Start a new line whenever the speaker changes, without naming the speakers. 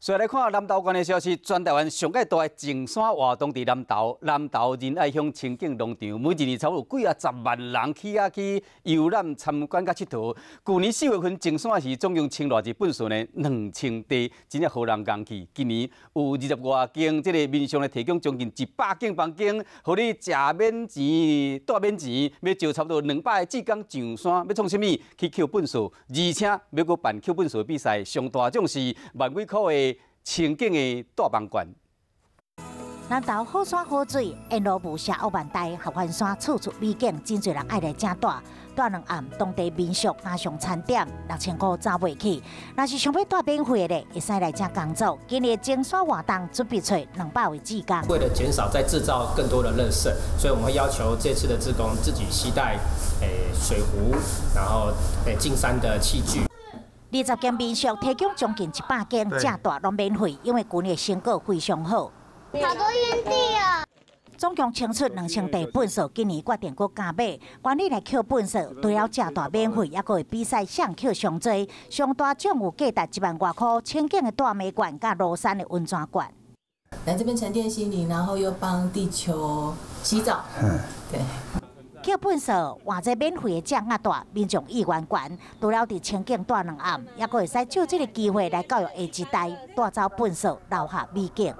所以來看南投縣的消息，全台灣上蓋大的淨山活動佇南投，南投仁愛鄉清境農場，每一年差不多有幾仔十萬人去遐去遊覽參觀佮𨑨迌。舊年4月份淨山時總共清偌濟糞埽呢？2000袋，真正予人戇去。今年有20外間這个民宿咧提供將近100間房間，予你食免錢、蹛免錢，欲招差不多200個志工上山，欲創啥物？去抾糞埽，而且欲閣辦抾糞埽比賽，上大獎是萬幾箍的清境的帶房券。
南投好山好水，沿路霧社烏萬大、合歡山，處處美景，真濟人愛來遮蹛。蹛2暗，當地民宿加上餐點，6000箍走袂去。若是想欲蹛免費的，會使來遮工作。今年淨山活動準備揣200位志工。
為了減少再製造更多的垃圾，所以我們會要求這次的志工自己攜帶水壺，然後進山的器具。
20間民宿提供將近100間，食蹛攏免費，因為舊年成果非常好。
好多園地啊！
總共清出2000袋糞埽，今年決定閣加碼，願意來抾糞埽，除了食蹛免費，猶閣會比賽誰抾上濟，上大獎有價值1萬外箍，清境的大麥券佮蘆山的溫泉券。
來這邊沉澱心靈，然後又幫地球洗澡。嗯，對。
抾糞埽換這免費的棧仔蹛，民眾意願懸，除了佇清境蹛2暗，猶閣會使藉這个機會來教育下一代，帶走糞埽，留下美景。